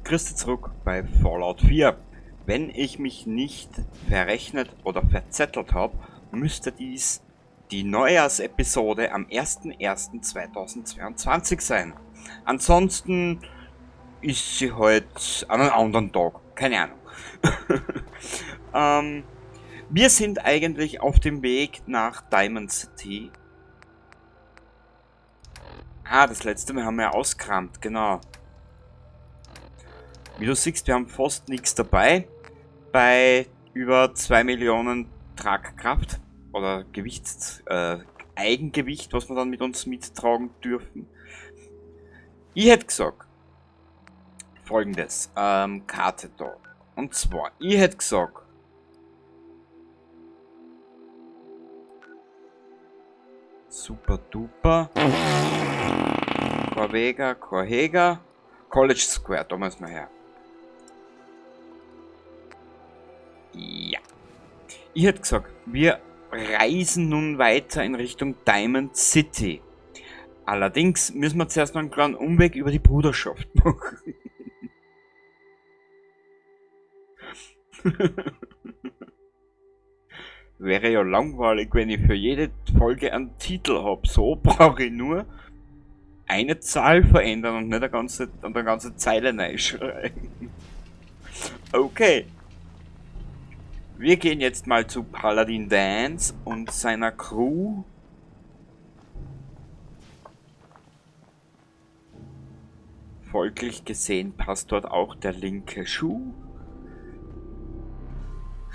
Grüß dich zurück bei Fallout 4. Wenn ich mich nicht verrechnet oder verzettelt habe, müsste dies die Neujahrsepisode am 01.01.2022 sein. Ansonsten ist sie halt an einem anderen Tag. Keine Ahnung. Wir sind eigentlich auf dem Weg nach Diamond City. Ah, das letzte Mal haben wir ja ausgerammt, genau. Wie du siehst, wir haben fast nichts dabei. Bei über 2 Millionen Tragkraft oder Eigengewicht, was wir dann mit uns mittragen dürfen. Ich hätte gesagt, folgendes, Karte da. Und zwar, ich hätte gesagt, super duper, Corvega, Corhega, College Square, da müssen wir her. Ja. Ich hätte gesagt, wir reisen nun weiter in Richtung Diamond City. Allerdings müssen wir zuerst noch einen kleinen Umweg über die Bruderschaft machen. Wäre ja langweilig, wenn ich für jede Folge einen Titel hab. So brauche ich nur eine Zahl verändern und nicht eine ganze Zeile reinschreiben. Okay. Wir gehen jetzt mal zu Paladin Danse und seiner Crew. Folglich gesehen passt dort auch der linke Schuh.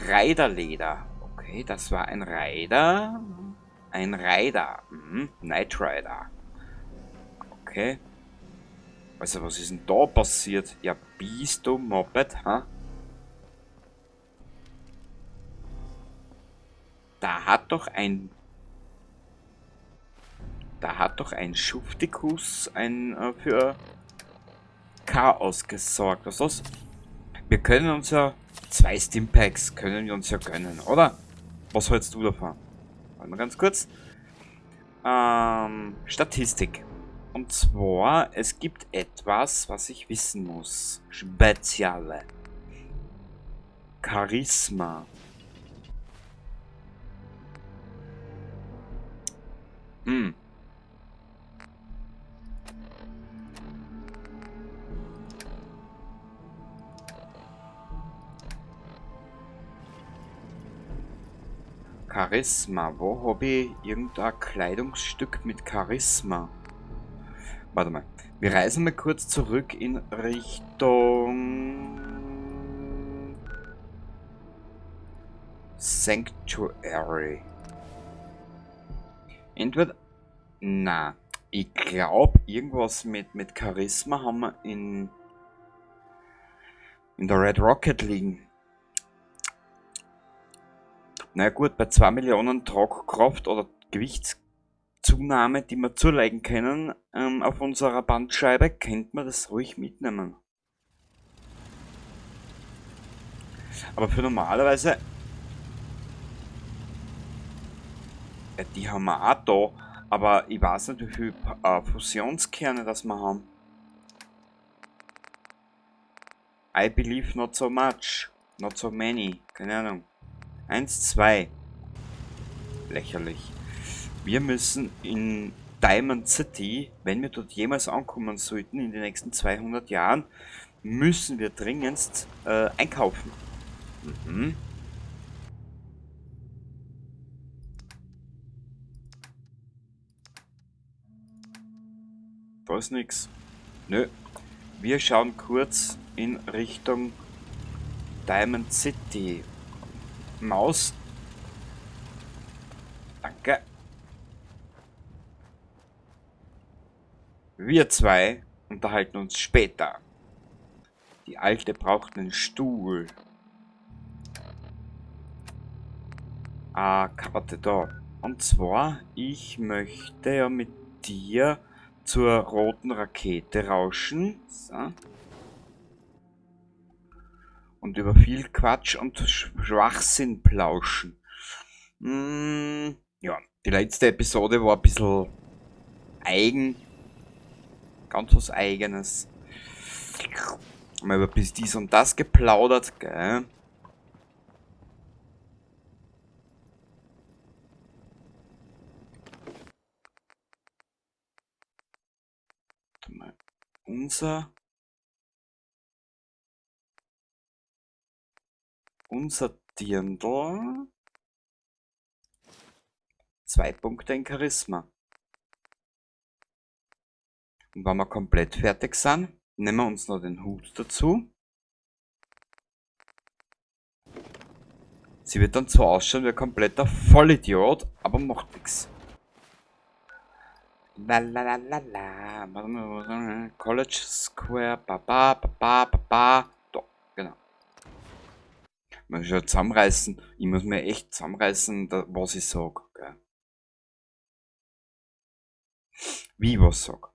Reiderleder. Okay, das war ein Rider. Ein Rider. Knight Rider. Okay. Also was ist denn da passiert? Ja, bist du Moped, ha? Da hat doch ein... Da hat doch ein Schuftikus ein für Chaos gesorgt. Was ist das? Wir können uns ja... 2 Stimpacks können wir uns ja gönnen, oder? Was hältst du davon? Warte mal ganz kurz. Statistik. Und zwar, es gibt etwas, was ich wissen muss. Speziale. Charisma. Charisma. Wo hab ich irgendein Kleidungsstück mit Charisma? Warte mal. Wir reisen mal kurz zurück in Richtung Sanctuary. Entweder... Na, ich glaub, irgendwas mit Charisma haben wir in der Red Rocket liegen. Na gut, bei 2 Millionen Tragkraft oder Gewichtszunahme, die wir zulegen können auf unserer Bandscheibe, könnte man das ruhig mitnehmen. Aber für normalerweise... Ja, die haben wir auch da, aber ich weiß nicht, wie viele Fusionskerne das wir haben. I believe not so much. Not so many. Keine Ahnung. 1, 2. Lächerlich. Wir müssen in Diamond City, wenn wir dort jemals ankommen sollten, in den nächsten 200 Jahren, müssen wir dringendst einkaufen. Da ist nix. Nö. Wir schauen kurz in Richtung Diamond City. Maus. Danke. Wir zwei unterhalten uns später. Die Alte braucht einen Stuhl. Ah, Karte da. Und zwar, ich möchte ja mit dir zur roten Rakete rauschen. So. Und über viel Quatsch und Schwachsinn plauschen. Die letzte Episode war ein bisschen eigen. Ganz was Eigenes. Haben wir über bis dies und das geplaudert, gell? Warte mal. Unser Dirndl. 2 Punkte in Charisma. Und wenn wir komplett fertig sind, nehmen wir uns noch den Hut dazu. Sie wird dann zwar ausschauen wie ein kompletter Vollidiot, aber macht nix. La la la la la. College Square, ba ba ba ba ba ba. Da, genau. Man muss ja zusammenreißen. Ich muss mir echt zusammenreißen, was ich sag. Gell? Wie ich was sag.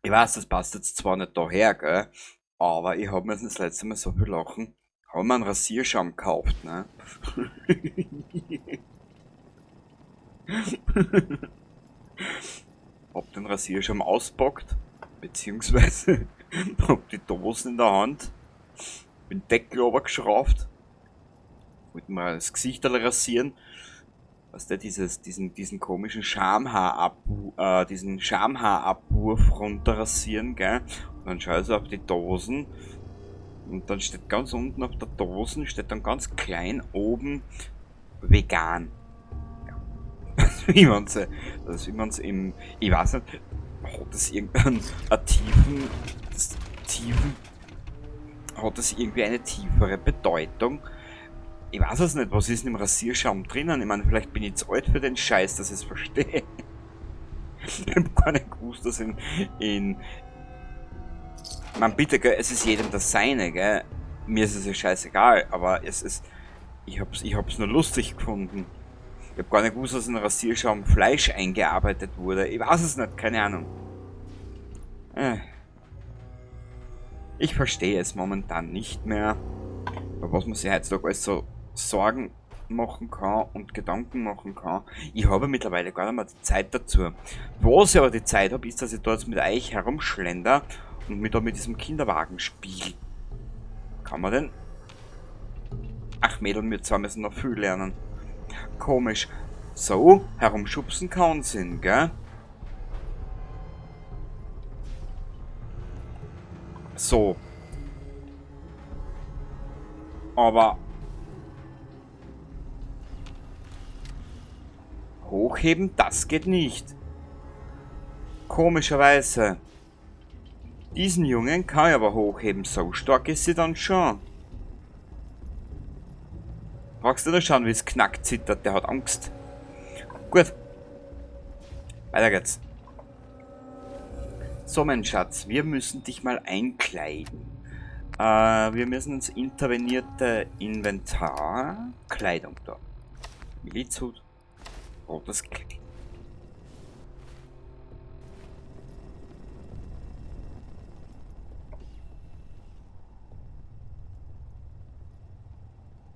Ich weiß, das passt jetzt zwar nicht daher, gell? Aber ich hab mir das letzte Mal so viel lachen. Hab mir einen Rasierschaum gekauft, ne? Hab den Rasierschaum auspackt, beziehungsweise hab die Dosen in der Hand, bin Deckel runtergeschraubt, wollte mir das Gesicht rasieren. Weißt du, diesen komischen Schamhaarabwurf runterrasieren, gell? Und dann schau ich so auf die Dosen und dann steht ganz unten auf der Dosen, steht dann ganz klein oben vegan. Ja. Das ist wie man's, das ist wie man's im, ich weiß nicht, hat das irgendeinen, einen tiefen, das tiefen, hat das irgendwie eine tiefere Bedeutung? Ich weiß es nicht, was ist denn im Rasierschaum drinnen? Ich meine, vielleicht bin ich zu alt für den Scheiß, dass ich es verstehe. Ich hab gar nicht gewusst, dass in man bitte, gell, es ist jedem das Seine, gell? Mir ist es ja scheißegal, aber es ist, ich hab's nur lustig gefunden. Ich hab gar nicht gewusst, dass in Rasierschaum Fleisch eingearbeitet wurde. Ich weiß es nicht, keine Ahnung. Ich verstehe es momentan nicht mehr, über was man sich heutzutage alles so Sorgen machen kann und Gedanken machen kann. Ich habe mittlerweile gar nicht mehr die Zeit dazu. Wo ich aber die Zeit habe, ist, dass ich da jetzt mit euch herumschlender und mich da mit diesem Kinderwagen spiele. Kann man denn? Ach Mädel, wir zwei müssen noch viel lernen. Komisch. So, herumschubsen kann Sinn, gell? So. Aber hochheben, das geht nicht. Komischerweise. Diesen Jungen kann ich aber hochheben, so stark ist sie dann schon. Brauchst du nur schauen, wie es knackt zittert, der hat Angst. Gut. Weiter geht's. So, mein Schatz, wir müssen dich mal einkleiden. Wir müssen ins intervenierte Inventar. Kleidung da. Milizhut. Rotes Kleid.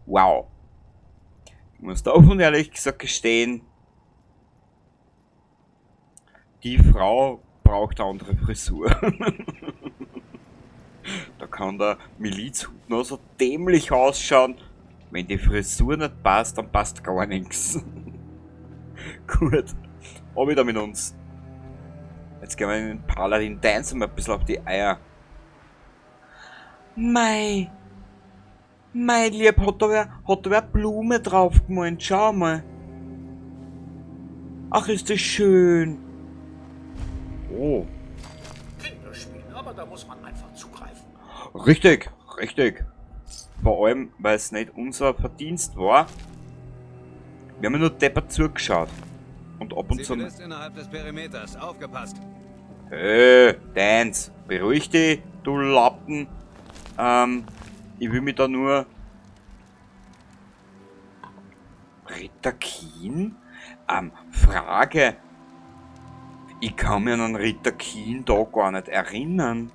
Wow. Ich muss da offen und ehrlich gesagt gestehen, die Frau braucht eine andere Frisur. Da kann der Milizhut noch so dämlich ausschauen. Wenn die Frisur nicht passt, dann passt gar nichts. Gut, auch wieder mit uns. Jetzt gehen wir in den Paladin Danse mal ein bisschen auf die Eier. Mei. Mei, lieb, hat da wer Blume drauf gemalt? Schau mal. Ach, ist das schön. Oh. Kinderspiel, aber da muss man einfach zugreifen. Richtig, richtig. Vor allem, weil es nicht unser Verdienst war. Wir haben ja nur deppert zugeschaut. Und ab und zu Sie ist innerhalb des Perimeters. Aufgepasst. Hey, Danse, beruhig dich, du Lappen. Ich will mich da nur... Ritter Keen? Frage. Ich kann mir an einen Ritter Keen da gar nicht erinnern.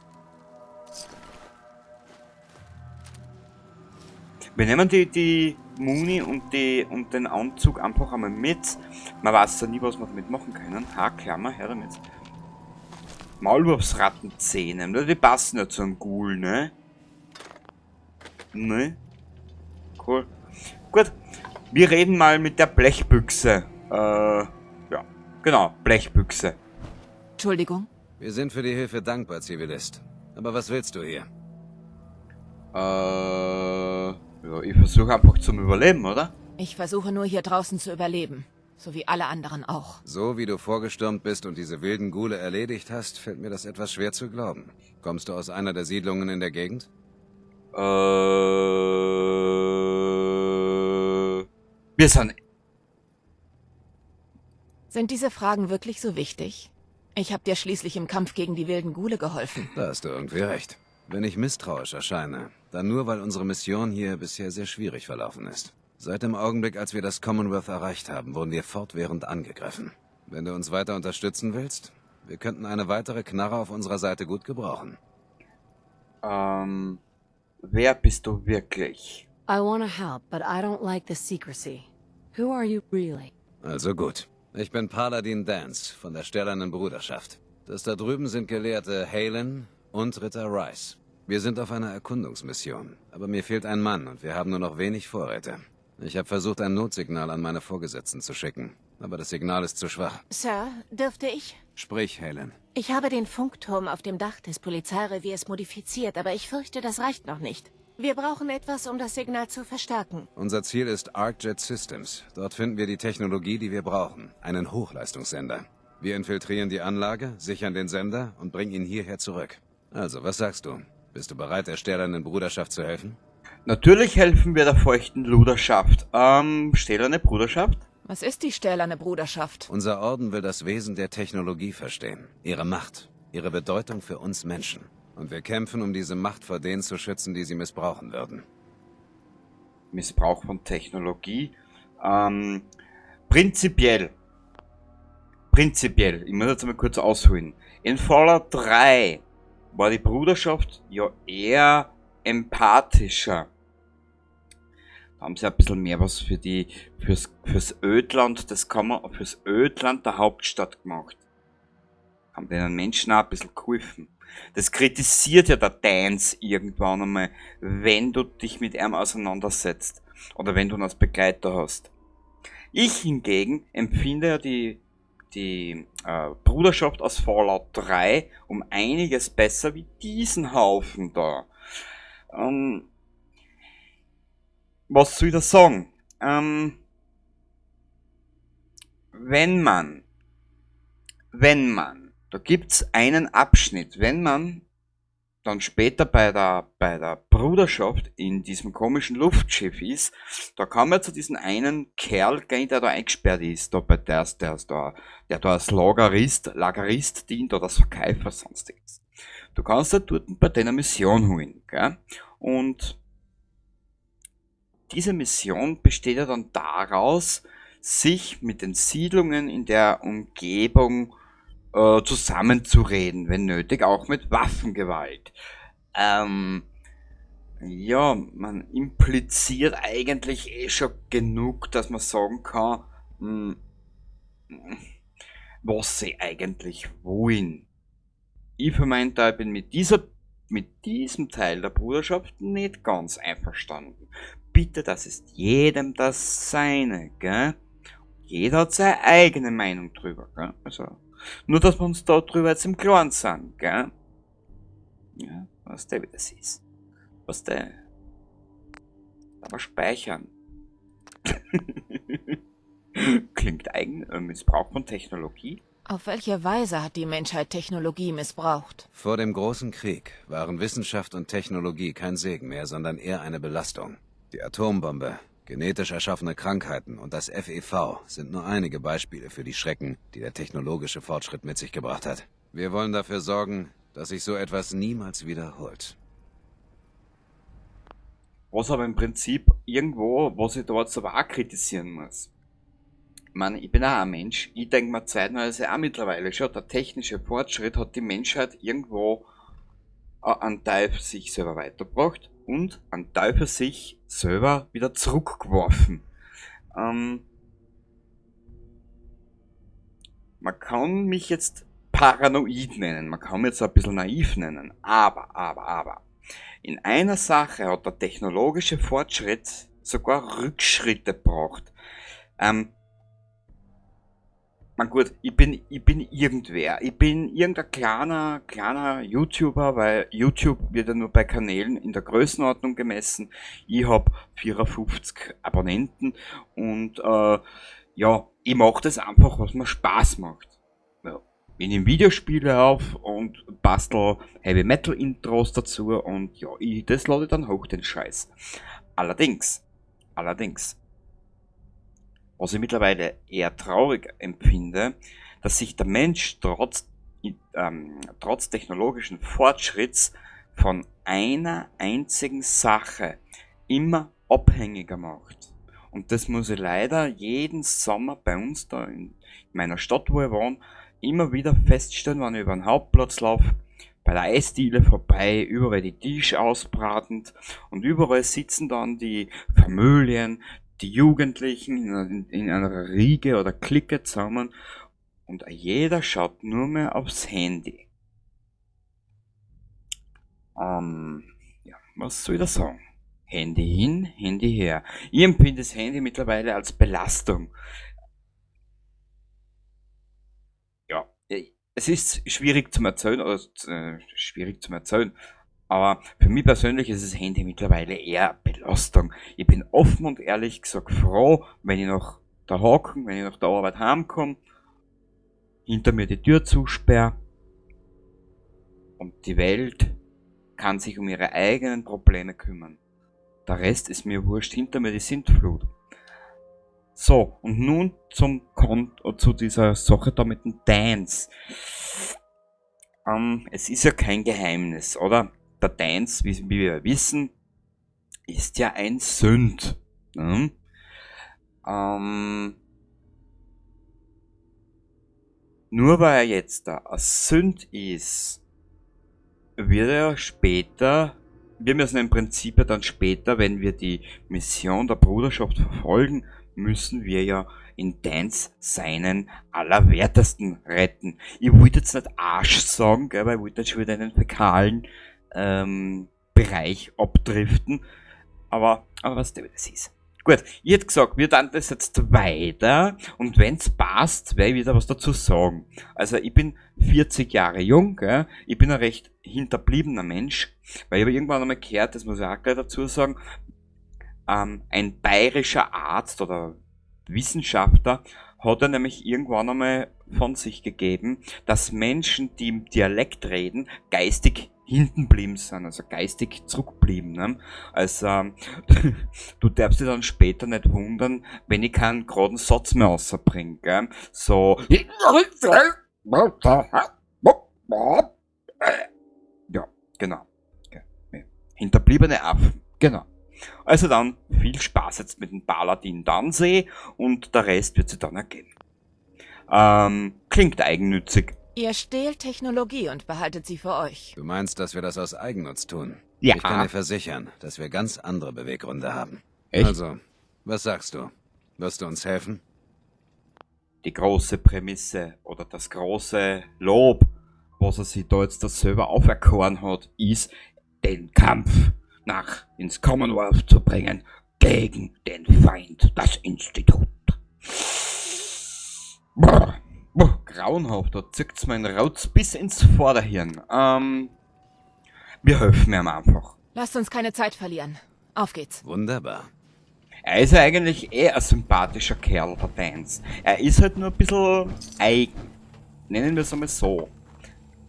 Wir nehmen die Muni und den Anzug einfach einmal mit. Man weiß ja nie, was wir damit machen können. Ha, Klammer, her damit. Maulwurfsrattenzähne, ne? Die passen ja zu einem Ghoul, ne? Ne? Cool. Gut, wir reden mal mit der Blechbüchse. Ja, genau, Blechbüchse. Entschuldigung? Wir sind für die Hilfe dankbar, Zivilist. Aber was willst du hier? Ja, ich versuche einfach zum Überleben, oder? Ich versuche nur hier draußen zu überleben. So wie alle anderen auch. So wie du vorgestürmt bist und diese wilden Ghule erledigt hast, fällt mir das etwas schwer zu glauben. Kommst du aus einer der Siedlungen in der Gegend? Wir sind... Sind diese Fragen wirklich so wichtig? Ich hab dir schließlich im Kampf gegen die wilden Ghule geholfen. Da hast du irgendwie recht. Wenn ich misstrauisch erscheine, dann nur, weil unsere Mission hier bisher sehr schwierig verlaufen ist. Seit dem Augenblick, als wir das Commonwealth erreicht haben, wurden wir fortwährend angegriffen. Wenn du uns weiter unterstützen willst, wir könnten eine weitere Knarre auf unserer Seite gut gebrauchen. Wer bist du wirklich? I wanna help, but I don't like the secrecy. Who are you really? Also gut. Ich bin Paladin Danse von der Stählernen Bruderschaft. Das da drüben sind Gelehrte Haylen und Ritter Rice. Wir sind auf einer Erkundungsmission, aber mir fehlt ein Mann und wir haben nur noch wenig Vorräte. Ich habe versucht, ein Notsignal an meine Vorgesetzten zu schicken, aber das Signal ist zu schwach. Sir, dürfte ich? Sprich, Haylen. Ich habe den Funkturm auf dem Dach des Polizeireviers modifiziert, aber ich fürchte, das reicht noch nicht. Wir brauchen etwas, um das Signal zu verstärken. Unser Ziel ist ArcJet Systems. Dort finden wir die Technologie, die wir brauchen. Einen Hochleistungssender. Wir infiltrieren die Anlage, sichern den Sender und bringen ihn hierher zurück. Also, was sagst du? Bist du bereit, der Stählernen Bruderschaft zu helfen? Natürlich helfen wir der feuchten Luderschaft. Stählerne Bruderschaft? Was ist die Stählerne Bruderschaft? Unser Orden will das Wesen der Technologie verstehen. Ihre Macht, ihre Bedeutung für uns Menschen. Und wir kämpfen, um diese Macht vor denen zu schützen, die sie missbrauchen würden. Missbrauch von Technologie. Prinzipiell. Prinzipiell. Ich muss jetzt mal kurz ausholen. In Fallout 3 war die Bruderschaft ja eher empathischer. Da haben sie ein bisschen mehr was für die, fürs Ödland, das kann man, fürs Ödland der Hauptstadt gemacht. Haben den Menschen auch ein bisschen geholfen. Das kritisiert ja der Danse irgendwann einmal, wenn du dich mit ihm auseinandersetzt oder wenn du ihn als Begleiter hast. Ich hingegen empfinde ja die Bruderschaft aus Fallout 3 um einiges besser wie diesen Haufen da. Was soll ich da sagen? Wenn man, da gibt's einen Abschnitt, wenn man dann später bei der Bruderschaft in diesem komischen Luftschiff ist, da kann man zu diesem einen Kerl gehen, der da eingesperrt ist, da bei der, der da als Lagerist dient oder als Verkäufer sonstiges. Du kannst da dort bei deiner Mission holen, gell? Und diese Mission besteht ja dann daraus, sich mit den Siedlungen in der Umgebung zusammenzureden, wenn nötig, auch mit Waffengewalt. Ja, man impliziert eigentlich eh schon genug, dass man sagen kann, was sie eigentlich wollen. Ich für meinen Teil bin mit diesem Teil der Bruderschaft nicht ganz einverstanden. Bitte, das ist jedem das Seine, gell? Jeder hat seine eigene Meinung drüber, gell? Also, nur, dass wir uns da drüber jetzt im Klaren sind, gell? Ja, was der wieder ist. Was der? Aber speichern. Klingt eigen, Missbrauch von Technologie. Auf welche Weise hat die Menschheit Technologie missbraucht? Vor dem großen Krieg waren Wissenschaft und Technologie kein Segen mehr, sondern eher eine Belastung. Die Atombombe, genetisch erschaffene Krankheiten und das FEV sind nur einige Beispiele für die Schrecken, die der technologische Fortschritt mit sich gebracht hat. Wir wollen dafür sorgen, dass sich so etwas niemals wiederholt. Was aber im Prinzip irgendwo, was ich da jetzt aber auch kritisieren muss. Ich meine, ich bin auch ein Mensch, ich denke mir zeitweise auch mittlerweile schon, der technische Fortschritt hat die Menschheit irgendwo einen Teil sich selber weitergebracht, Und an Teufel sich selber wieder zurückgeworfen. Man kann mich jetzt paranoid nennen, man kann mich jetzt ein bisschen naiv nennen, aber, in einer Sache hat der technologische Fortschritt sogar Rückschritte gebracht. Man gut, ich bin irgendwer. Ich bin irgendein kleiner YouTuber, weil YouTube wird ja nur bei Kanälen in der Größenordnung gemessen. Ich hab 54 Abonnenten und ja, ich mach das einfach, was mir Spaß macht. Ja. Ich nehme Videospiele auf und bastel Heavy Metal Intros dazu und ja, das lade ich dann hoch, den Scheiß. Allerdings, was ich mittlerweile eher traurig empfinde, dass sich der Mensch trotz technologischen Fortschritts von einer einzigen Sache immer abhängiger macht. Und das muss ich leider jeden Sommer bei uns da in meiner Stadt, wo ich wohne, immer wieder feststellen, wenn ich über den Hauptplatz laufe, bei der Eisdiele vorbei, überall die Tische ausbratend und überall sitzen dann die Familien, die Jugendlichen in einer Riege oder Clique zusammen und jeder schaut nur mehr aufs Handy. Ja, was soll ich da sagen? Handy hin, Handy her. Ich empfinde das Handy mittlerweile als Belastung. Ja, es ist schwierig zum Erzählen, oder schwierig zum Erzählen, aber für mich persönlich ist das Handy mittlerweile eher Belastung. Ich bin offen und ehrlich gesagt froh, wenn ich nach der Haken, wenn ich nach der Arbeit heimkomme, hinter mir die Tür zusperre und die Welt kann sich um ihre eigenen Probleme kümmern. Der Rest ist mir wurscht, hinter mir die Sintflut. So, und nun zum zu dieser Sache da mit dem Dance. Es ist ja kein Geheimnis, oder? Der Dance, wie wir wissen, ist ja ein Sünd. Ne? Nur weil er jetzt da ein Sünd ist, wird er später, wir müssen im Prinzip ja dann später, wenn wir die Mission der Bruderschaft verfolgen, müssen wir ja in Dance seinen Allerwertesten retten. Ich wollte jetzt nicht Arsch sagen, gell, weil ich wollte jetzt schon wieder in den fäkalen Bereich abdriften, aber was der das ist. Gut, ich hätte gesagt, wir tun das jetzt weiter und wenn's passt, werde ich wieder was dazu sagen. Also ich bin 40 Jahre jung, gell? Ich bin ein recht hinterbliebener Mensch, weil ich habe irgendwann einmal gehört, das muss ich auch gleich dazu sagen, ein bayerischer Arzt oder Wissenschaftler hat er nämlich irgendwann einmal von sich gegeben, dass Menschen, die im Dialekt reden, geistig hinten blieben sind, also geistig zurückblieben. Ne? Also du darfst dich dann später nicht wundern, wenn ich keinen geraden Satz mehr rausbringe. Gell? So. Ja, genau. Hinterbliebene Affen, genau. Also dann viel Spaß jetzt mit dem Paladin Danse und der Rest wird sich dann ergeben. Klingt eigennützig. Ihr stehlt Technologie und behaltet sie für euch. Du meinst, dass wir das aus Eigennutz tun? Ja. Ich kann dir versichern, dass wir ganz andere Beweggründe haben. Echt? Also, was sagst du? Wirst du uns helfen? Die große Prämisse oder das große Lob, was er sich da jetzt das selber auferkoren hat, ist, den Kampf nach ins Commonwealth zu bringen gegen den Feind, das Institut. Brr. Boah, grauenhaft, da zückt's mein Rauz bis ins Vorderhirn. Wir helfen ihm einfach. Lasst uns keine Zeit verlieren. Auf geht's. Wunderbar. Er ist ja eigentlich eh ein sympathischer Kerl, der Dance. Er ist halt nur ein bisschen eigen. Nennen wir es einmal so.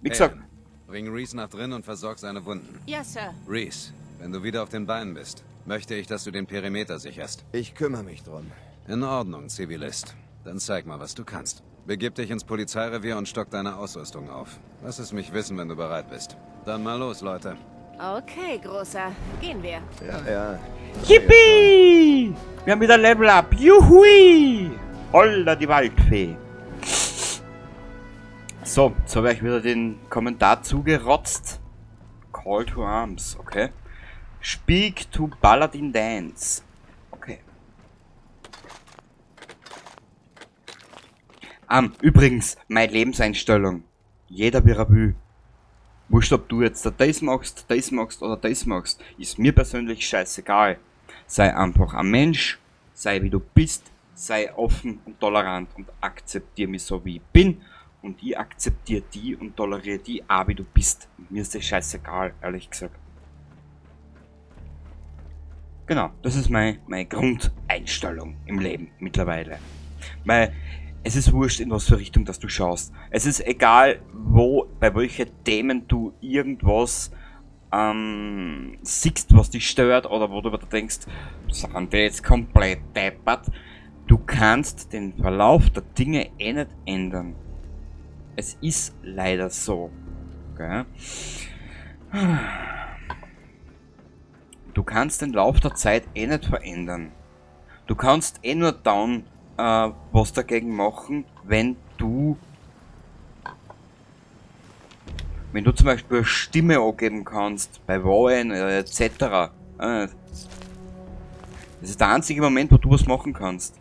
Wie gesagt... Hey, bring Rhys nach drin und versorg seine Wunden. Ja, Sir. Rhys, wenn du wieder auf den Beinen bist, möchte ich, dass du den Perimeter sicherst. Ich kümmere mich drum. In Ordnung, Zivilist. Dann zeig mal, was du kannst. Begib dich ins Polizeirevier und stock deine Ausrüstung auf. Lass es mich wissen, wenn du bereit bist. Dann mal los, Leute. Okay, Großer. Gehen wir. Ja, ja. Yippie! Wir haben wieder Level Up. Juhui! Holla, die Waldfee. So, jetzt habe ich wieder den Kommentar zugerotzt. Call to Arms, okay. Speak to Paladin Dance. Okay. Übrigens, meine Lebenseinstellung. Jeder wie er will. Wurscht, ob du jetzt das machst, das machst oder das machst, ist mir persönlich scheißegal. Sei einfach ein Mensch, sei wie du bist, sei offen und tolerant und akzeptier mich so, wie ich bin. Und ich akzeptiere die und toleriere die auch, wie du bist. Und mir ist das scheißegal, ehrlich gesagt. Genau, das ist meine Grundeinstellung im Leben mittlerweile. Weil es ist wurscht, in was für Richtung dass du schaust. Es ist egal, bei welchen Themen du irgendwas siehst, was dich stört oder wo du dir denkst, sind die jetzt komplett deppert. Du kannst den Verlauf der Dinge eh nicht ändern. Es ist leider so. Okay? Du kannst den Lauf der Zeit eh nicht verändern. Du kannst eh nur dann was dagegen machen, wenn du zum Beispiel eine Stimme angeben kannst, bei Wahlen et cetera. Das ist der einzige Moment, wo du was machen kannst.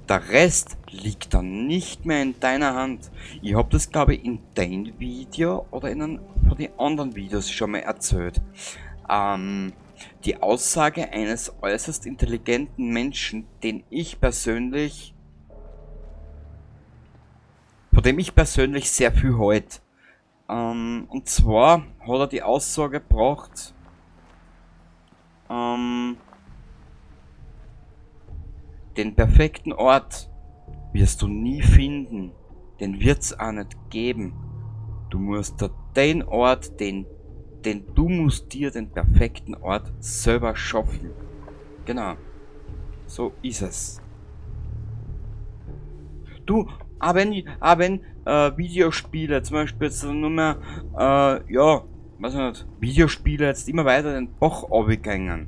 Der Rest liegt dann nicht mehr in deiner Hand. Ich hab das, glaub ich, in dein Video oder in einem von den anderen Videos schon mal erzählt. Die Aussage eines äußerst intelligenten Menschen, von dem ich persönlich sehr viel halte. Und zwar hat er die Aussage gebracht, den perfekten Ort wirst du nie finden, den wird's auch nicht geben. Du musst da den Ort, den, den du musst dir den perfekten Ort selber schaffen. Genau. So ist es. Du, auch wenn Videospiele, zum Beispiel jetzt nur mehr, ja, weiß ich nicht, Videospiele jetzt immer weiter den Bach runtergegangen.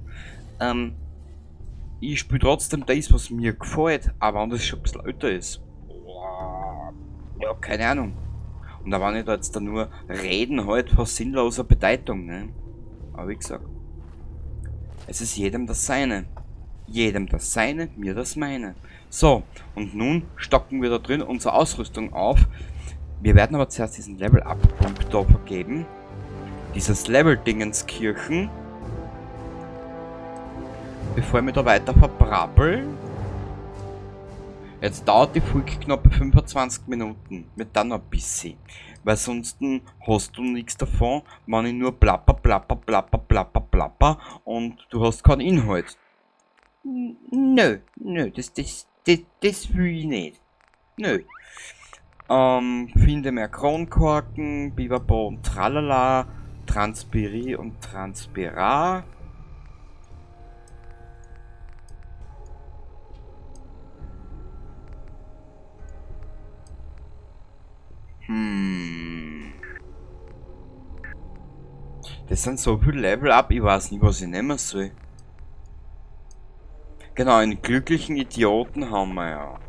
Ich spiele trotzdem das, was mir gefällt, aber wenn das schon ein bisschen älter ist. Boah, ja, keine Ahnung. Und da war ich da jetzt da nur reden halt von sinnloser Bedeutung, ne? Aber wie gesagt, es ist jedem das Seine. Jedem das Seine, mir das Meine. So, und nun stocken wir da drin unsere Ausrüstung auf. Wir werden aber zuerst diesen Level-Up-Punkt da vergeben. Dieses Level-Dingenskirchen. Bevor ich mich da weiter verbrabbel. Jetzt dauert die Folge knappe 25 Minuten. Mit dann noch ein bisschen. Weil sonst hast du nichts davon, wenn ich nur plapper, plapper, plapper, plapper, plapper und du hast keinen Inhalt. Nö, nö, das will ich nicht. Nö. Finde mehr Kronkorken, Biberbo und Tralala, Transpiri und Transpira. Das sind so viele Level up, ich weiß nicht, was ich nehmen soll. Genau, einen glücklichen Idioten haben wir ja.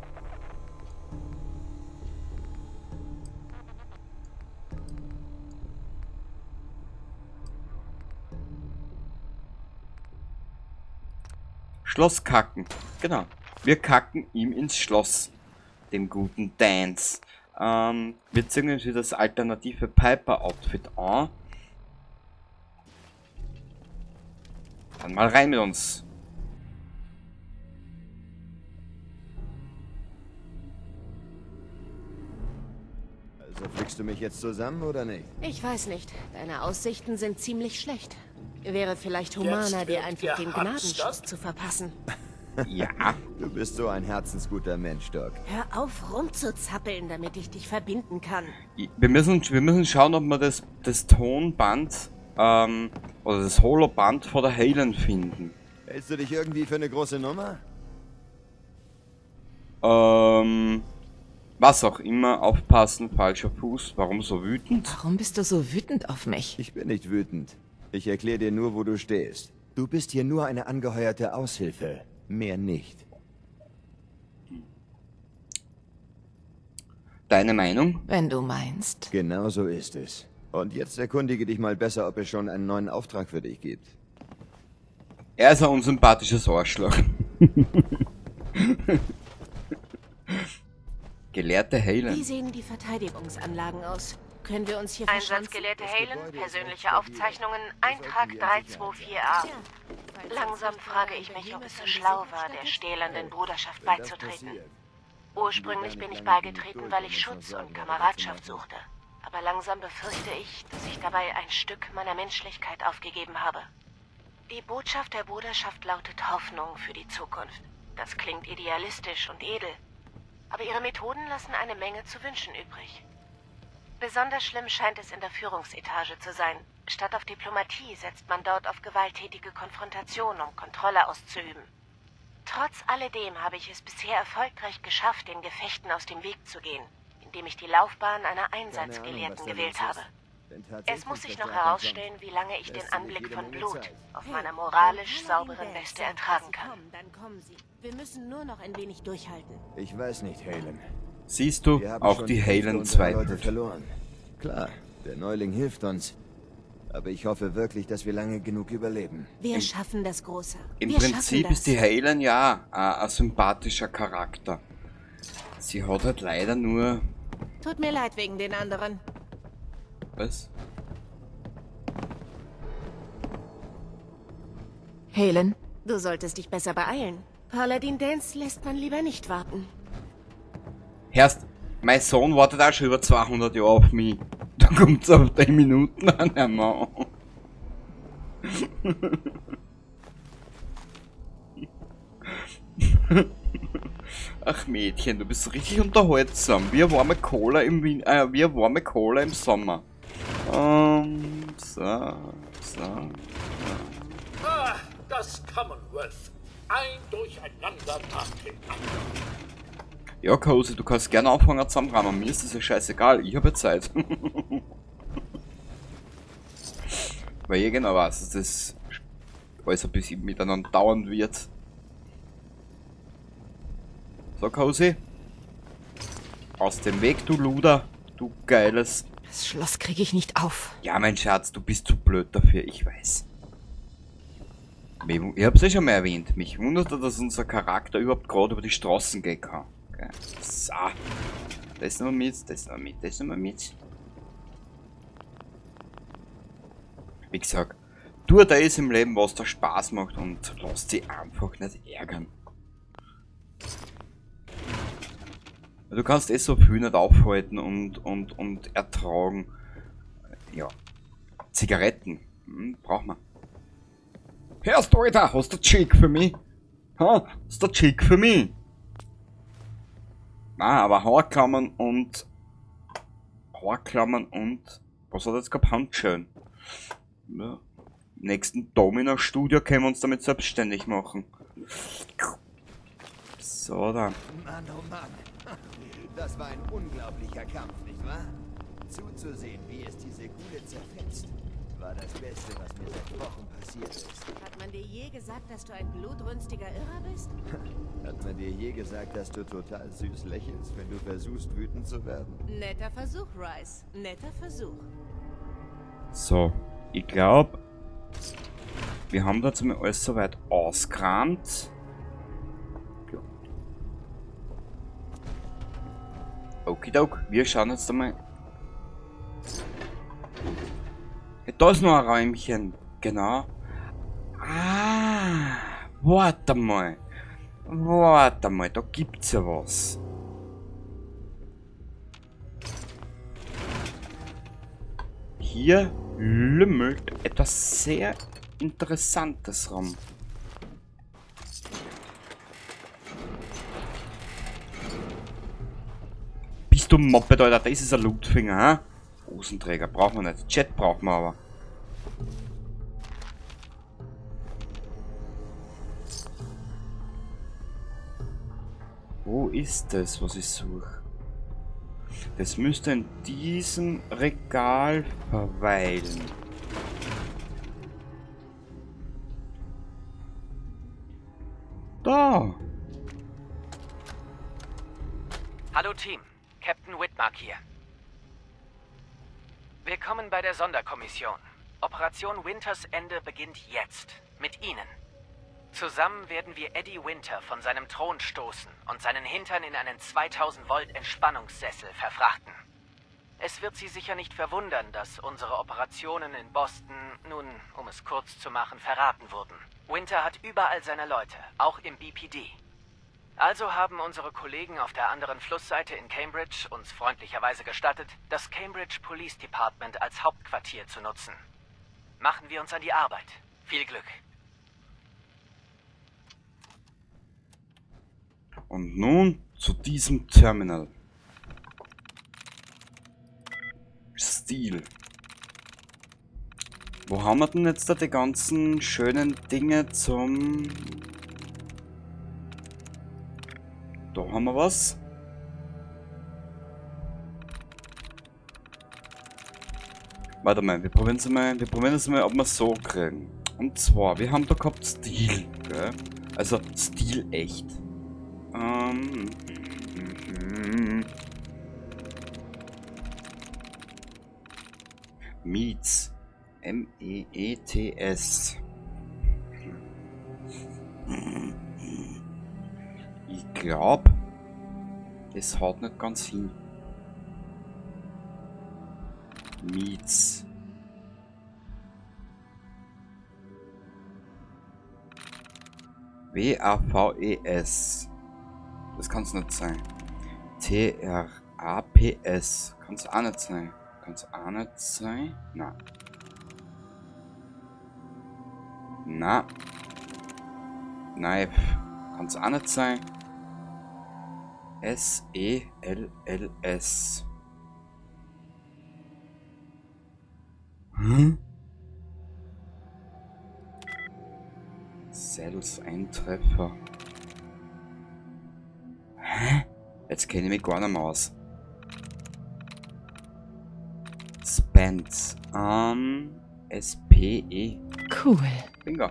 Schloss kacken. Genau. Wir kacken ihm ins Schloss. Dem guten Dance. Wir ziehen uns wieder das alternative Piper-Outfit an. Dann mal rein mit uns. Also flickst du mich jetzt zusammen oder nicht? Ich weiß nicht. Deine Aussichten sind ziemlich schlecht. Wäre vielleicht humaner, dir einfach den Gnadenschuss zu verpassen. Ja. Du bist so ein herzensguter Mensch, Doc. Hör auf, rumzuzappeln, damit ich dich verbinden kann. Wir müssen schauen, ob wir das Tonband oder das Holoband vor der Haylen finden. Hältst du dich irgendwie für eine große Nummer? Was auch immer, aufpassen, falscher Fuß. Warum so wütend? Warum bist du so wütend auf mich? Ich bin nicht wütend. Ich erkläre dir nur, wo du stehst. Du bist hier nur eine angeheuerte Aushilfe. Mehr nicht. Deine Meinung? Wenn du meinst. Genau so ist es. Und jetzt erkundige dich mal besser, ob es schon einen neuen Auftrag für dich gibt. Er ist ein unsympathisches Arschloch. Gelehrte Wie Halen. sehen die Verteidigungsanlagen aus? Können wir uns hier verschanzen? Einsatzgelehrte Das Halen, Gebäude ist persönliche recht stabil. Aufzeichnungen, Wir Eintrag sollten hier in Sicherheit 324a. Tja, falls Langsam uns nicht frage gerade ich ein mich, ob es so Behemoth einen schlau Besuch war, der abstattet? stählernen Hey, Bruderschaft wenn das beizutreten. passiert, Ursprünglich haben bin wir ich gar nicht lange genug beigetreten, durch, weil um ich uns noch Schutz Sorgen und darüber zu Kameradschaft machen. suchte. Aber langsam befürchte ich, dass ich dabei ein Stück meiner Menschlichkeit aufgegeben habe. Die Botschaft der Bruderschaft lautet Hoffnung für die Zukunft. Das klingt idealistisch und edel. Aber ihre Methoden lassen eine Menge zu wünschen übrig. Besonders schlimm scheint es in der Führungsetage zu sein. Statt auf Diplomatie setzt man dort auf gewalttätige Konfrontation, um Kontrolle auszuüben. Trotz alledem habe ich es bisher erfolgreich geschafft, den Gefechten aus dem Weg zu gehen, indem ich die Laufbahn einer Keine Ahnung, was Einsatzgelehrten da gewählt los ist. habe. Wenn Es tatsächlich muss sich der noch Verstärkung kommt, herausstellen, wie lange ich lässt den sie sich Anblick jede von Menge Blut Zeit. auf Hey, meiner wenn moralisch Paladin sauberen Danse Weste sagt, dass ertragen sie kann. kommen, dann kommen sie. Wir müssen nur noch ein wenig durchhalten. Ich weiß nicht, Halen. Siehst du, Wir haben auch schon die die Hälfte Halen unserer Leute zweifelt. verloren. Klar, der Neuling hilft uns. Aber ich hoffe wirklich, dass wir lange genug überleben. Wir schaffen das, Großer. Im Wir schaffen Prinzip das. ist die Halen ja ein sympathischer Charakter. Sie hat halt leider nur... Tut mir leid wegen den anderen. Was? Halen? Du solltest dich besser beeilen. Paladin Dance lässt man lieber nicht warten. Herrst, mein Sohn wartet auch schon über 200 Jahre auf mich. Da kommt's auf 3 Minuten an, Herr Mann. Ach Mädchen, du bist so richtig unterhaltsam. Wie eine warme Cola im Win wie eine warme Cola im Sommer. So, so. Ah, das Commonwealth. Ein Durcheinander nach dem anderen. Ja, Cozy, du kannst gerne anfangen zusammenrahmen. Mir ist das ja scheißegal. Ich habe Zeit. Weil ich genau weiß, dass das alles ein bisschen miteinander dauern wird. So, Cozy. Aus dem Weg, du Luder. Du geiles. Das Schloss kriege ich nicht auf. Ja, mein Schatz, du bist zu blöd dafür, ich weiß. Ich hab's eh schon mal erwähnt. Mich wundert, dass unser Charakter überhaupt gerade über die Straßen gehen kann. Okay. So. Das nehmen wir mit, das nehmen wir mit, das nehmen wir mit. Wie gesagt, tu das im Leben, was dir Spaß macht und lass dich einfach nicht ärgern. Du kannst eh so viel nicht aufhalten und ertragen. Ja. Zigaretten. Braucht man. Hörst du, Alter? Hast du Chick für mich? Ha? Hast du Chick für mich? Na, aber Haarklammern und... Haarklammern und... Was hat jetzt gehabt? Handschellen. Ja. Im nächsten Domina-Studio können wir uns damit selbstständig machen. So, dann. Mann, oh Mann. Das war ein unglaublicher Kampf, nicht wahr? Zuzusehen, wie es diese Gule zerfetzt, war das Beste, was mir seit Wochen passiert ist. Hat man dir je gesagt, dass du ein blutrünstiger Irrer bist? Hat man dir je gesagt, dass du total süß lächelst, wenn du versuchst, wütend zu werden? Netter Versuch, Rice. Netter Versuch. So, ich glaub, wir haben da jetzt mal alles soweit ausgeräumt. Ja. Okidok, wir schauen jetzt einmal. Ja, da ist noch ein Räumchen. Genau. Ah, warte mal. Warte mal, da gibt's ja was. Hier lümmelt etwas sehr Interessantes rum. Bist du Moped, Alter? Das ist ein Lootfinger, hä? Hosenträger brauchen wir nicht. Chat brauchen wir aber. Wo ist das, was ich suche? Das müsste in diesem Regal verweilen. Da! Hallo Team, Captain Whitmark hier. Willkommen bei der Sonderkommission. Operation Winters Ende beginnt jetzt. Mit Ihnen. Zusammen werden wir Eddie Winter von seinem Thron stoßen und seinen Hintern in einen 2000 Volt Entspannungssessel verfrachten. Es wird Sie sicher nicht verwundern, dass unsere Operationen in Boston, nun, um es kurz zu machen, verraten wurden. Winter hat überall seine Leute, auch im BPD. Also haben unsere Kollegen auf der anderen Flussseite in Cambridge uns freundlicherweise gestattet, das Cambridge Police Department als Hauptquartier zu nutzen. Machen wir uns an die Arbeit. Viel Glück. Und nun zu diesem Terminal. Stil. Wo haben wir denn jetzt da die ganzen schönen Dinge zum... Da haben wir was. Warte mal, wir probieren es mal, ob wir es so kriegen. Und zwar, wir haben da gehabt Stil, gell? Also Stil echt. Meets. M-E-E-T-S. Ich glaube, das haut nicht ganz hin. Meets. W-A-V-E-S. Das kann's nicht sein. T-R-A-P-S. Kann's auch nicht sein. Kann's auch nicht sein. Na. Na. Knife. Kann's auch nicht sein. S-E-L-L-S. Hm? Cells, ein Treffer. Hä? Jetzt kenne ich mich gar nicht mehr aus. Spence. S-P-E. Cool. Bingo.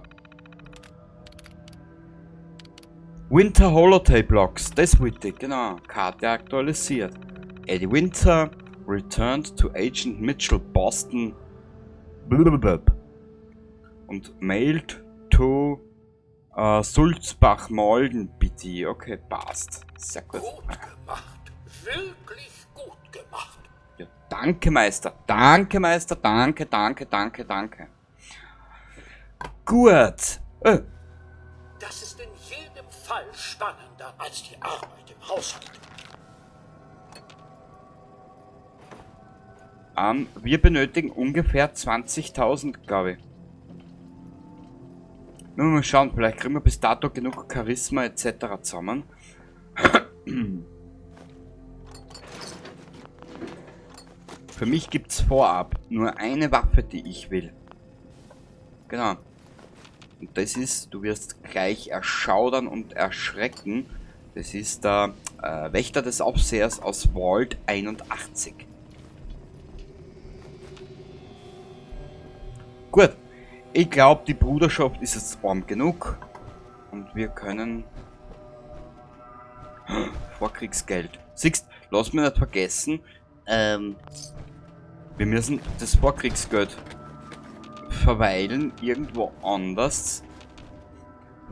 Winter Holotape Logs, das wollte ich, genau. Karte aktualisiert. Eddie Winter returned to Agent Mitchell, Boston. Blablabla. Und mailed to Sulzbach Malden, bitte. Okay, passt. Sehr gut. Gut gemacht. Wirklich gut gemacht. Ja, danke, Meister. Danke, Meister. Danke, danke, danke, danke. Gut. Das ist in jedem Fall spannender als die Arbeit im Haushalt. Wir benötigen ungefähr 20.000, glaube ich. Nur mal schauen, vielleicht kriegen wir bis dato genug Charisma et cetera zusammen. Für mich gibt's vorab nur eine Waffe, die ich will. Genau. Und das ist, du wirst gleich erschaudern und erschrecken. Das ist der Wächter des Aufsehers aus Vault 81. Gut. Ich glaub, die Bruderschaft ist jetzt arm genug. Und wir können... Vorkriegsgeld. Siehst, lass mich nicht vergessen. Wir müssen das Vorkriegsgeld verweilen irgendwo anders,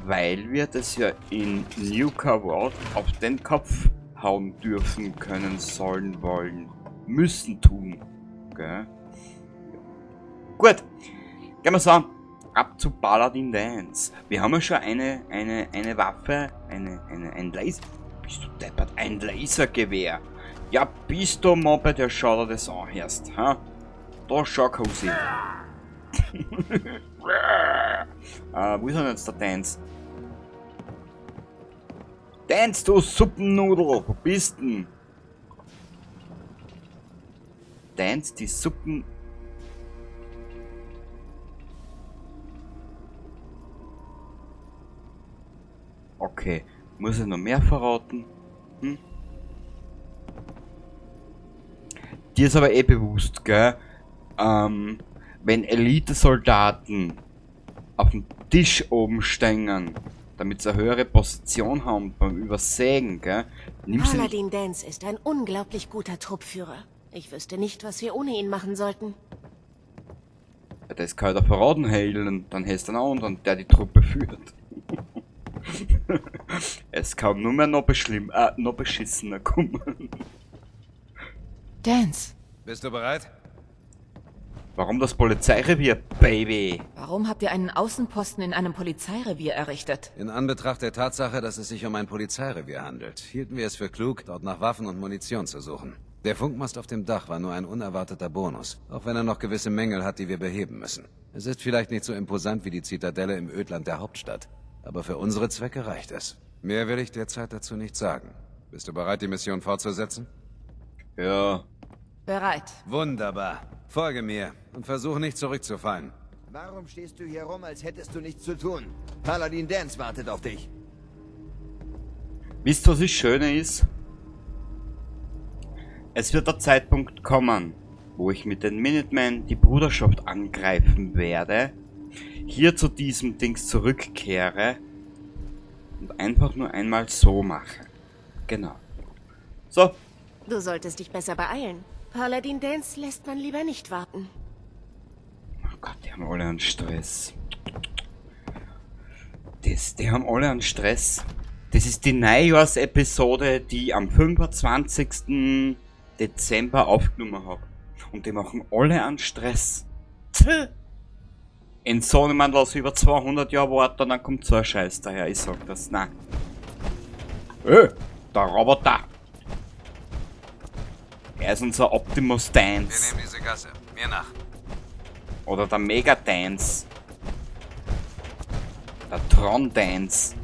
weil wir das ja in Nuka World auf den Kopf hauen dürfen, können, sollen, wollen, müssen tun. Gell? Gut, gehen wir so. Ab zu Paladin Danse. Wir haben ja schon eine Waffe, ein Laser. Bist du deppert? Ein Lasergewehr. Ja, bist du Moped, der schaut dir das an erst, ha? Da schau, Cosi. Wo ist denn jetzt der Danse? Danse, du Suppennudel! Wo bist denn? Danse, die Suppen... Okay, muss ich noch mehr verraten? Hm? Dir ist aber eh bewusst, gell? Wenn Elite-Soldaten auf dem Tisch oben stehen, damit sie eine höhere Position haben beim Übersägen, gell? Nimm sie nicht. Paladin Danse ist ein unglaublich guter Truppführer. Ich wüsste nicht, was wir ohne ihn machen sollten. Ja, das kann ich da verraten, heilen, dann hast du einen anderen, der die Truppe führt. Es kann nur mehr noch, noch beschissener kommen. Dance, Bist du bereit? Warum das Polizeirevier, Baby? warum habt ihr einen Außenposten in einem Polizeirevier errichtet? In Anbetracht der Tatsache, dass es sich um ein Polizeirevier handelt, hielten wir es für klug, dort nach Waffen und Munition zu suchen. Der Funkmast auf dem Dach war nur ein unerwarteter Bonus, auch wenn er noch gewisse Mängel hat, die wir beheben müssen. Es ist vielleicht nicht so imposant wie die Zitadelle im Ödland der Hauptstadt, aber für unsere Zwecke reicht es. Mehr will ich derzeit dazu nicht sagen. Bist du bereit, die Mission fortzusetzen? Ja. Bereit. Wunderbar. Folge mir und versuch nicht zurückzufallen. Warum stehst du hier rum, als hättest du nichts zu tun? Paladin Dance wartet auf dich. Wisst ihr, was das Schöne ist? Es wird der Zeitpunkt kommen, wo ich mit den Minutemen die Bruderschaft angreifen werde, hier zu diesem Dings zurückkehre und einfach nur einmal so mache. Genau. So. Du solltest dich besser beeilen. Paladin Dance lässt man lieber nicht warten. Oh Gott, die haben alle einen Stress. Die haben alle einen Stress. Das ist die Neujahrsepisode, die ich am 25. Dezember aufgenommen habe. Und die machen alle einen Stress. Tch. In so einem lass über 200 Jahre warten, dann kommt so ein Scheiß daher. Ich sag das, nein. Der Roboter. Er ist unser Optimus Dance. Wir nehmen diese Gasse. Mir nach. Oder der Mega Dance. Der Tron Dance.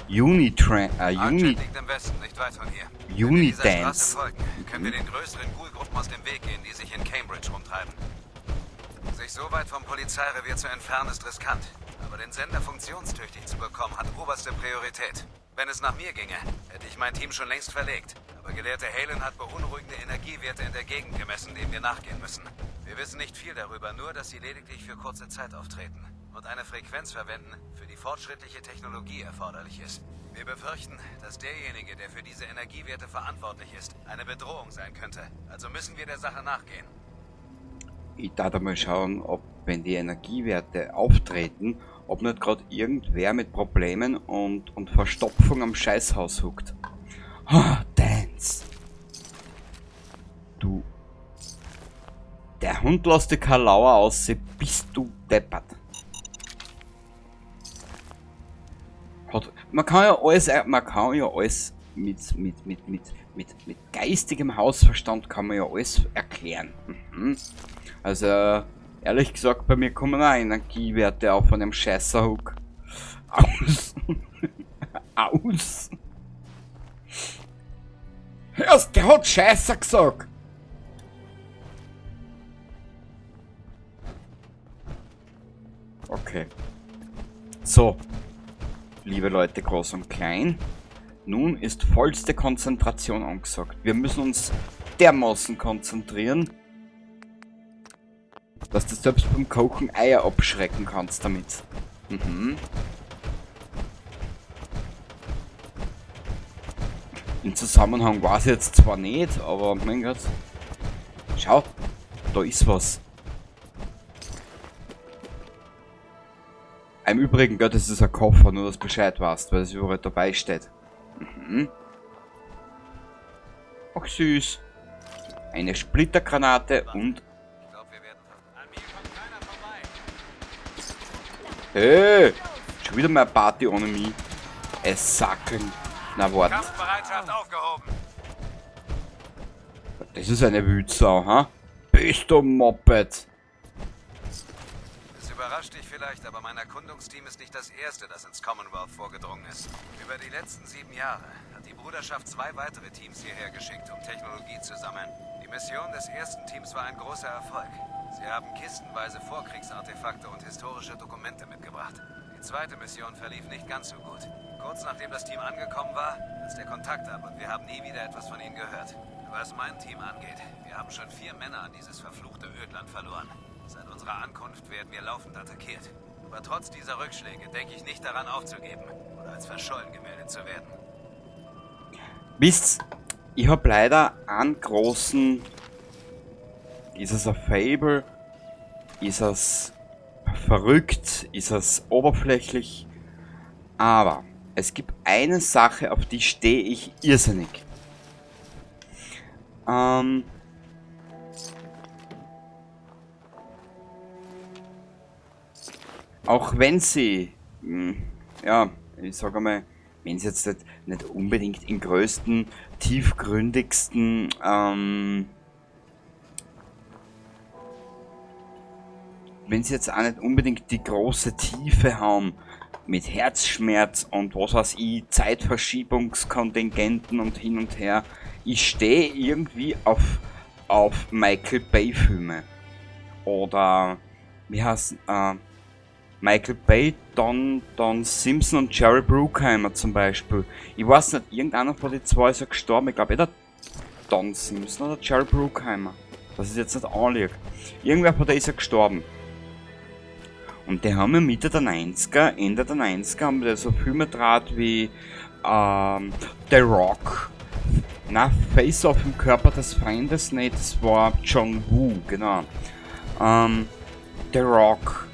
Unitran, Uni liegt im Westen, nicht weit von hier. Wenn wir dieser Unidance. Straße folgen, können wir den größeren Ghoul-Gruppen aus dem Weg gehen, die sich in Cambridge rumtreiben. Sich so weit vom Polizeirevier zu entfernen, ist riskant. Aber den Sender funktionstüchtig zu bekommen, hat oberste Priorität. Wenn es nach mir ginge, hätte ich mein Team schon längst verlegt. Aber Gelehrte Halen hat beunruhigende Energiewerte in der Gegend gemessen, denen wir nachgehen müssen. Wir wissen nicht viel darüber, nur dass sie lediglich für kurze Zeit auftreten und eine Frequenz verwenden, für die fortschrittliche Technologie erforderlich ist. Wir befürchten, dass derjenige, der für diese Energiewerte verantwortlich ist, eine Bedrohung sein könnte. Also müssen wir der Sache nachgehen. Ich darf da mal schauen, ob, wenn die Energiewerte auftreten, ob nicht grad irgendwer mit Problemen und Verstopfung am Scheißhaus huckt. Ah, Dance. Du. Der Hund lässt dir keine Lauer aus, bist du deppert. Man kann ja alles, man kann ja alles mit geistigem Hausverstand kann man ja alles erklären. Also, ehrlich gesagt, bei mir kommen auch Energiewerte auf von dem Scheißerhook. Aus. Aus. Hörst, der hat Scheißer gesagt. Okay. So. Liebe Leute, groß und klein. Nun ist vollste Konzentration angesagt. Wir müssen uns dermaßen konzentrieren, dass du selbst beim Kochen Eier abschrecken kannst damit. Im Zusammenhang weiß ich jetzt zwar nicht, aber mein Gott. Schau, da ist was. Im Übrigen, Gott, das ist ein Koffer, nur dass du Bescheid weißt, weil es überall dabei steht. Ach süß. Eine Splittergranate und... Hey! Schon wieder mal Party ohne mich. Es sackeln. Na warte. Kampfbereitschaft aufgehoben. Das ist eine Wütsau, ha? Bist du Moped? Es überrascht dich vielleicht, aber mein Erkundungsteam ist nicht das erste, das ins Commonwealth vorgedrungen ist. Über die letzten 7 Jahre hat die Bruderschaft 2 weitere Teams hierher geschickt, um Technologie zu sammeln. Die Mission des ersten Teams war ein großer Erfolg. Sie haben kistenweise Vorkriegsartefakte und historische Dokumente mitgebracht. Die zweite Mission verlief nicht ganz so gut. Kurz nachdem das Team angekommen war, ist der Kontakt ab und wir haben nie wieder etwas von ihnen gehört. Was mein Team angeht, wir haben schon 4 Männer an dieses verfluchte Ödland verloren. Seit unserer Ankunft werden wir laufend attackiert. Aber trotz dieser Rückschläge denke ich nicht daran aufzugeben oder als verschollen gemeldet zu werden. Wisst, ich hab leider einen großen... Ist es ein Fable? Ist es verrückt? Ist es oberflächlich? Aber es gibt eine Sache, auf die stehe ich irrsinnig. Auch wenn sie, ja, ich sag einmal, wenn sie jetzt nicht unbedingt im größten, tiefgründigsten, wenn sie jetzt auch nicht unbedingt die große Tiefe haben, mit Herzschmerz und was weiß ich, Zeitverschiebungskontingenten und hin und her, ich stehe irgendwie auf Michael Bay Filme. Oder, wie heißt, Michael Bay, Don Simpson und Jerry Bruckheimer zum Beispiel. Ich weiß nicht, irgendeiner von den zwei ist ja gestorben. Ich glaub, entweder Don Simpson oder Jerry Bruckheimer. Das ist jetzt nicht anliegt. Irgendwer von denen ist ja gestorben. Und die haben ja Mitte der 90er, Ende der 90er, haben die so Filme gedreht wie The Rock. Na, Face Off im Körper des Feindes, nee, das war John Woo, genau. The Rock.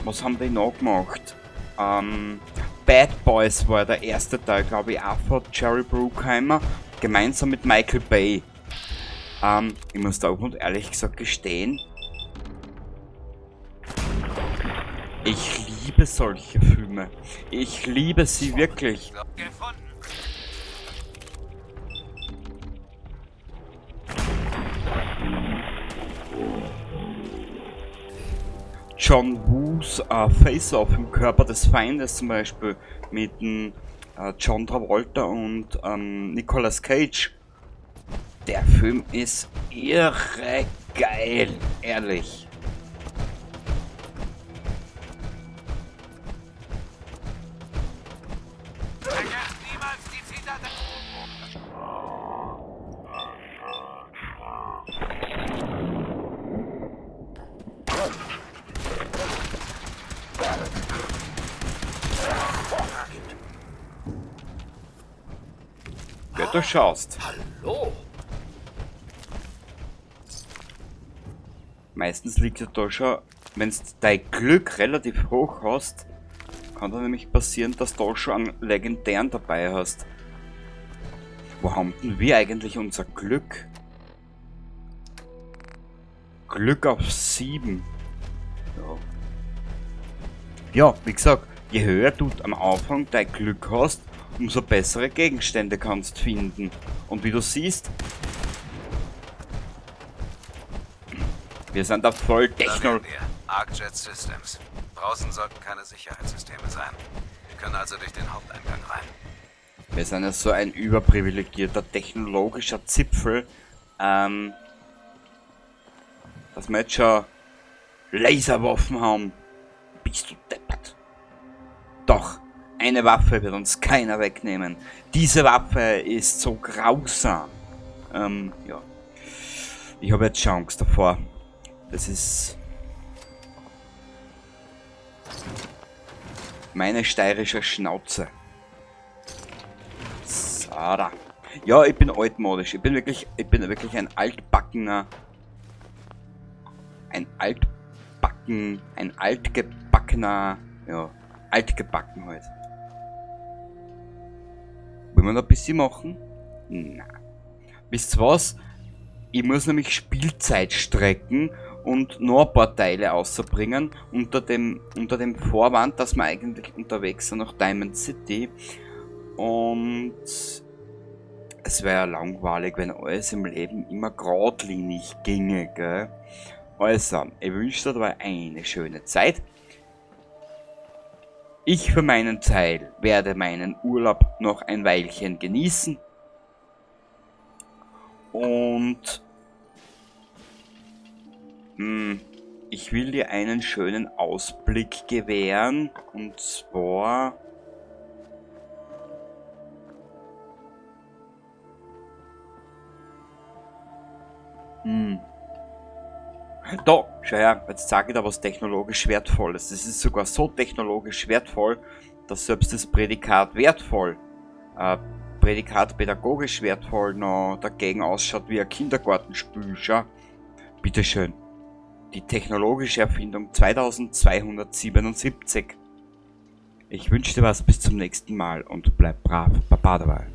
Was haben die noch gemacht? Bad Boys war der erste Teil, glaub ich, auch von Jerry Bruckheimer, gemeinsam mit Michael Bay. Ich muss da auch und ehrlich gesagt gestehen, ich liebe solche Filme. Ich liebe sie wirklich. John Woos Face Off im Körper des Feindes zum Beispiel mit dem John Travolta und Nicolas Cage. Der Film ist irre geil, ehrlich. Du schaust. Hallo. Meistens liegt ja da schon, wenn's dein Glück relativ hoch hast, kann da nämlich passieren, dass du da schon einen legendären dabei hast. Wo haben denn wir eigentlich unser Glück? Glück auf 7. Ja. Ja, wie gesagt, je höher du am Anfang dein Glück hast, umso bessere Gegenstände kannst finden. Und wie du siehst, wir sind da voll Da techno- wären wir. ArcJet Systems. Draußen sollten keine Sicherheitssysteme sein. Wir können also durch den Haupteingang rein. Wir sind ja so ein überprivilegierter technologischer Zipfel, dass wir jetzt schon Laserwaffen haben. Bist du deppert? Doch, eine Waffe wird uns keiner wegnehmen. Diese Waffe ist so grausam. Ja. Ich habe jetzt schon Angst davor. Das ist meine steirische Schnauze. So, da. Ja, ich bin altmodisch. Ich bin wirklich ein altbackener, ein altbacken, ein altgebackener, ja, altgebacken halt. Wollen wir noch ein bisschen machen? Na. Wisst ihr was? Ich muss nämlich Spielzeit strecken und noch ein paar Teile außerbringen, unter dem Vorwand, dass wir eigentlich unterwegs sind nach Diamond City. Und es wäre ja langweilig, wenn alles im Leben immer geradlinig ginge, gell? Also, ich wünsche dir dabei eine schöne Zeit. Ich für meinen Teil werde meinen Urlaub noch ein Weilchen genießen. Und ich will dir einen schönen Ausblick gewähren. Und zwar Da, schau her, jetzt zeig ich dir was technologisch Wertvolles. Das ist sogar so technologisch wertvoll, dass selbst das Prädikat wertvoll, Prädikat pädagogisch wertvoll noch dagegen ausschaut wie ein Kindergartenspül, schau. Bitteschön. Die technologische Erfindung 2277. Ich wünsche dir was, bis zum nächsten Mal und bleib brav. Baba dabei.